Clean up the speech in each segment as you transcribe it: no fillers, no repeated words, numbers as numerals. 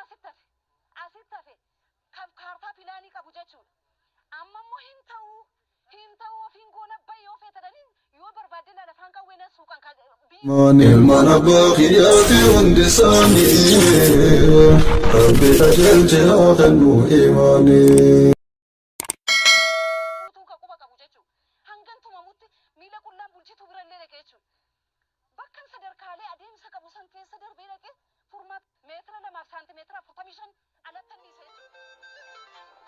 Asitti hafe. Asitti hafe. Kan kaartaa pilaanii qabu jechuudha. Amma immoo hin ta'uu hin ta'uu ofiin goona bahi yoo feetadhanii yoo barbaadde laala afaan qawwee nan suuqan ka biyyi Ilmaan abbaa kiyyaati hundi isaanii Rabbi qajeelche haa kennu imaanii. Guutuun ka quba qabu jechuudha. Hangan tumamutti miila qullaan bulchituu bira illee dhaqe jechuudha. Bakkan sadarkaalee adeemsa qabu san keessa darbee dhaqee furmaata meetira lamaaf saantimeetira 45 alattan dhiise jechuudha.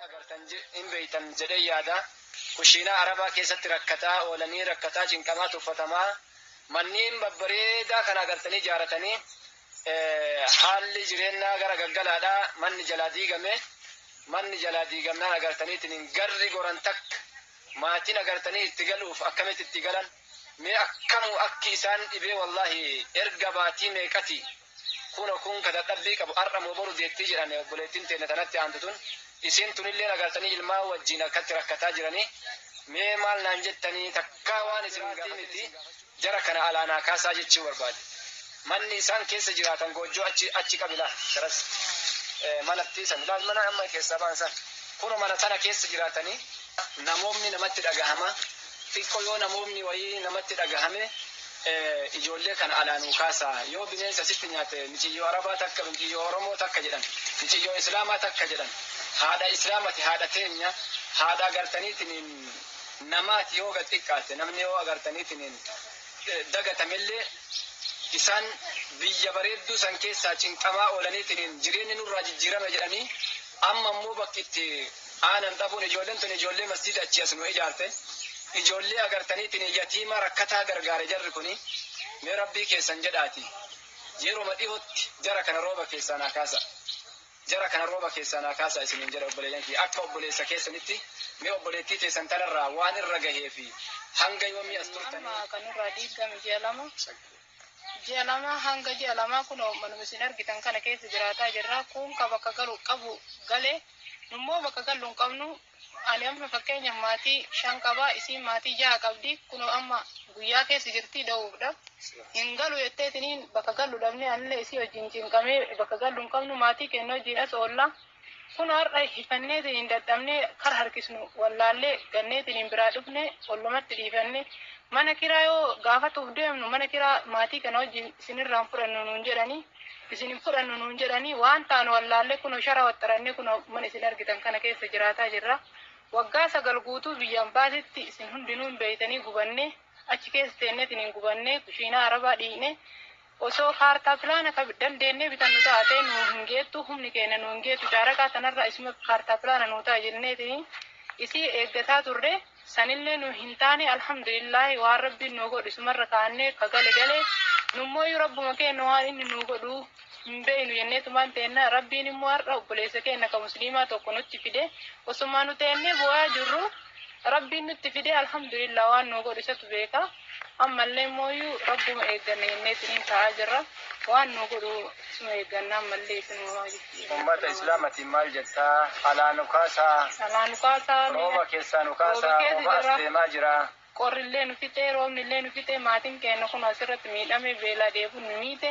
Agartan hin beeytan jedhee yaada. Kushiinaa Arabaa keessatti rakkataa oolanii rakkataa cinqamaa tuffatamaa manneen babbareedaa kana agartanii ijaaratanii Haalli jireennaa gara gaggalaadha. Manni jalaa diigame. Manni jalaa diigamnaan agartaniitiin garri goran takka maatiin agartanii itti galuuf akkamitti itti galan mee akkamu akki isaan dhibee wallaahi erga baatii meeqati kuno kun ka dadhabbii qabu har'a moo boru deettii jedhan obboleettiin teenna tanatti aantu tun isiin tunilleen agartanii ilmaan wajjiin akkatti rakkataa jiranii mee maal naan jettanii takkaa waan isin miti Jara kana alaa naa kaasaa jechuu barbaade. Manni isaan keessa jiraatan goojjoo achi achi qabi laal garas manattii san laal mana amma keessaa ba'an san kuno mana sana keessa jiraatanii namoomni namatti dhagahama xiqqo yoo namoomni wayii namatti dhagahame ijoollee kana alaa nuu kaasaa yoo bineensa sitti nyaate miciyyoo arabaa takka miciyyoo oromoo takka jedhan miciyyoo islaamaa takka jedhan haadha islaamati haadha teenya haadha agartaniitiniin namaati yoo gad xiqqaate namni yoo agartaniitiniin dagatamellee isaan biyya bareedduu san keessaa cinqamaa oolaniitiniin jireenyi nurraa jijjiirame jedhanii amma immoo bakki itti aanan dhabuun ijoolleen tun ijoollee masjiida achii as nu ijaarte ijoollee agartaniitiniin yatiima rakkataa gargaare jarri kuni mee rabbii keessan jedhaati yeroma dhihootti jara kana rooba keessaa naa kaasa. Jara kana rooba keessaa naa kaasaa isiniin jedha obboleeyyan kiyya. Akka obboleessa keessanitti mee obboleettii teessan tanarraa waan irra gahee fi hanga yoomii as turtanii. Amma kan nurraa diiggame ji'a lama. Ji'a lama hanga ji'a lamaa kunoo manuma isin argitan kana keessa jiraataa jirra. Kuun ka bakka galu qabu gale. Nummoo bakka gallu hin qabnu. Ani amma fakkeenyaaf maatii 5 qaba, isiin maatii 6 qabdi. Kunoo amma guyyaa keessa jirti da'uufdha. Hin galu jetteetiniin bakka gallu dhabnee anillee isii wajjin cinqamee bakka gallu hin qabnu maatii keenya wajjin as oolla. Kunoo har'a hifanneetiniin dadhabnee kara harkisnu wallaallee ganneetiniin biraa dhufne ollumatti dhiifanne. Mana kiraa yoo gaafatuuf deemnu mana kiraa maatii kana wajjin isinirraa hin fudhannu nuun jedhanii. Isin hin fudhannu nuun jedhanii waan taanu wallaallee kunoo shara waxxarannee kunoo mana isin argitan kana keessa jiraataa jirra. Waggaa 9 guutuu biyya ambaasitti isin hundinuu hin beeytanii gubannee achi keessa teenneetiin gubannee kushiinaa arabaa dhiiyne osoo kaartaa pilaana ka dandeennee bitannu taate nuu hin geettu humni keenya nuu hin geettu caaraqaa tanarra isuma kaartaa pilaana nuu ta'a jenneetiin isii eeggataa turre. Sanillee nu hin taane alhamdulillaahi waan rabbiin nuu godhu isumarra kaannee ka gale gale nummooyyuu rabbuma keenna waan inni nuu godhu hin beeynu jenneetumaan teenna rabbiin immoo har'a obboleessa keenna ka musliimaa tokko nutti fide osumaa nu teennee booyaa jirru rabbiin nutti fide alhamdulillah waan nuu godhu isatu beeka ammallee immooyyuu rabbuma eegganna jenneetiniin taa'aa jirra waan nuu godhu isuma eegganna ammallee isinuma Ummata islaamatiin maal jetta? Alaa nu kaasaa. Alaa nu kaasaa. Rooba keessaa nu kaasaa. Rooba keessa Rooba as jirra. deemaa jira. Qorrillee nu fixee, roobnillee nu fixee, maatiin keenna kun asirratti miidhame, beelaa dheebuun nu miite.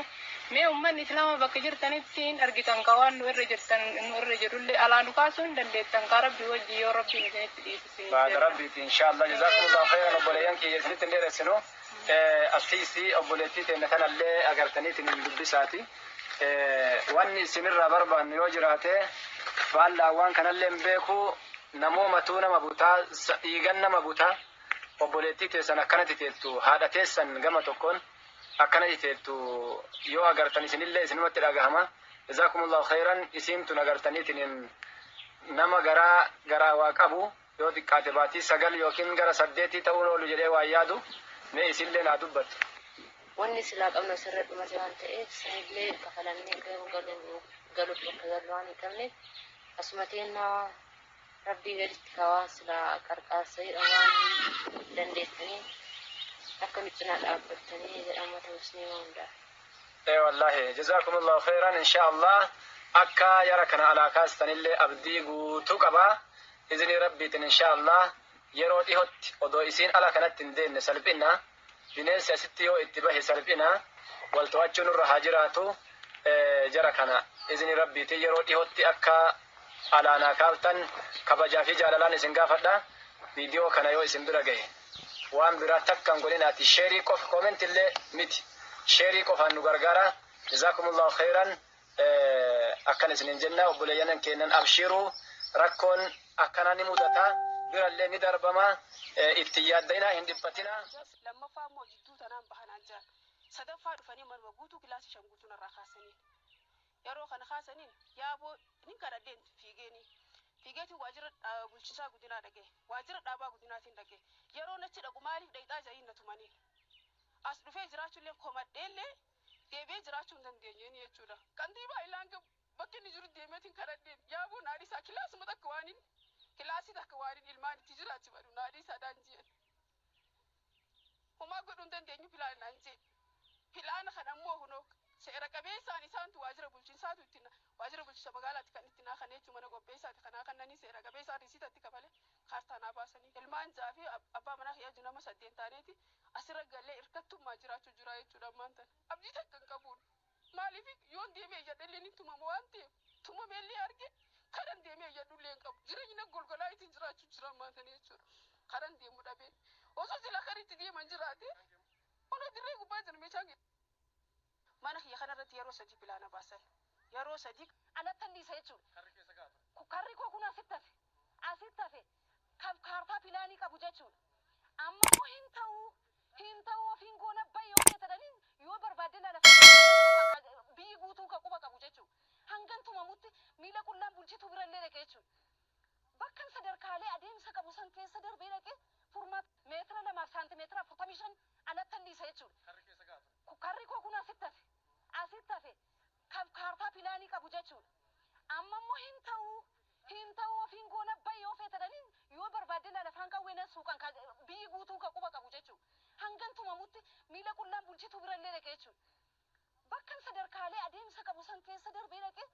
Mee ummanni islaamaa bakka jirtanitti hin argitan ka waan nu irra jirtan nu irra jirullee alaa nu kaasuu hin dandeettan kaa rabbii wajji yoo rabbiin isinitti dhiise isiniin Baada jenna. rabbiiti inshallah jazakumullahu khairan obboleeyyan kiyya isinitti hin dheeressinu assiisi obboleettii teenna tanallee agartaniitiin dubbisaati Wanni isin irraa barbaannu yoo jiraate Faallaa waan kanallee hin beeku, namoomatuu nama butaa, dhiigan nama butaa. Obboleettii teessan akkanatti teettu, haadha teessan gama tokkoon akkanatti teettu yoo agartan isinillee isinumatti dhagahama. Jazaakumullahu khayran. Isiin tun agartaniitiin nama garaa garaa waa qabu, yoo xiqqaate baatii 9 yookiin gara 8 ta'uun oolu jedhee waan yaadu. Mee isinillee naa dubbattu. Wanni silaa qabnu asirra dhumate waan ta'eef, sanillee kafalannee garuu galuuf bakka gallu waan hin qabneef, asuma teennaa rabbii gaditti kawaan silaa qarqaarsa jedha waan dandeessanii akka nu cinaa dhaabbattanii jedha uummata musliimaa hundaa. Ee wallahi, jazaakumullahu khairan. Insha Allah akka yara kana alaa kaastanillee abdii guutuu qaba izinii rabbiitiin. Insha Allah yeroo dhihotti odoo isiin ala kanatti hin deemne, salphina bineensi asitti yoo itti bahe salphina, wal to'achuu nurra haa jiraatu. Jara kana izinii rabbiitiin yeroo dhihotti akka alaanaa kaaftan kabajaa fi jaalalaan isin gaafadha. Viidiyoo kana yoo isin bira gahe waan biraa takkan godhinaati share qofa, comment illee miti, share qofaan nu gargaara. Jazaakumullahu khairan. Akkan isinin jenna, obboleeyyan kennan, abshiruu, rakkoon akkana ni mudata, birallee ni darbama, itti yaadda'inaa, hin dhiphatinaa. Lammaffaa immoo jidduu tanaan bahanaan jiran. Sadaffaa dhufanii manuma guutuu kilaasii 5 guutuu narraa kaasaniin. Yeroo kana kaasaniin yaaboo nin kadhadheen fiigeeni. Fiigeetiin waajjira bulchiinsaa guddinaa dhaqe. Waajjira dhaabaa guddinaatiin dhaqe. Yeroo nachi dhaqu maaliif dhaqxaa jedhanii na tumaniin. As dhufee jiraachuullee komadheellee deebi'ee jiraachuu hin dandeenyeen jechuudha. Kantiibaa ilaan bakki inni jiru deemeetiin kadhadheen, yaaboo naadhiisaa kilaasuma takka waan kilaasii takka waan ilmaan itti jiraachifadhu naadhiisaadhaan jeen. Homaa godhuu hin dandeenyu pilaana naan jee. Pilaana kana immoo hunoo seera qabeessaan isaantu waajjira bulchiinsaatu itti waajjira bulchiinsa magaalaatti kan itti naa kan jechuun mana qopheessaati kanaa kannanii seera qabeessaan risiitatti kafalee kaartaa naa baasanii. Ilmaan 6 fi abbaa manaa kiyyaa nama 8 taaneeti asirra galee hirkattummaa jiraachuu jira jechuudha ammaan tana. Abdii takka hin qabuun. Maaliif yoon deemee iyyadhellee ni tumama waan ta'eef, tumameellee arge karan deemee iyyadhullee hin qabu. Jireenya na golgolaa ittiin jiraachuu jira ammaan tana jechuudha. Karan deemu dhabee. Osoo sila kara itti deeman jiraate kun dirree gubbaa jira meeshaan. Mana kiyya kanarratti yeroo sadii pilaana baasan. Yeroo sadii. Alatti dhiisa jechuudha. Karri koo kun asitti hafe. Asitti hafe. Kan kaartaa pilaanii qabu jechuudha. Amma immoo hin ta'uu, hin ta'uu, ofiin goona bahi yoo jedhanii yoo barbaadde lafa biyyi guutuu kan quba qabu jechuudha. Hangan tumamutti miila qullaan bulchituu birallee dhaqe jechuudha. Bakka sadarkaalee adeemsa qabu san keessa darbee dhaqe furmaata meetira 2f saantimeetira 45 alatti dhiisa jechuudha. Karri koo kun asitti hafe. Asitti hafe. Kan kaartaa pilaanii qabu jechuudha. Amma immoo hin ta'uu, hin ta'uu, ofiin goona bahi yoo feetanii yoo barbaadde lafaan qawwee suuqan biyyi guutuu kan quba qabu jechuudha. Hangan tumamutti miila qullaan bulchituu birallee dhaqe jechuudha. Bakka sadarkaalee adeemsa qabu san keessa darbee dhaqe.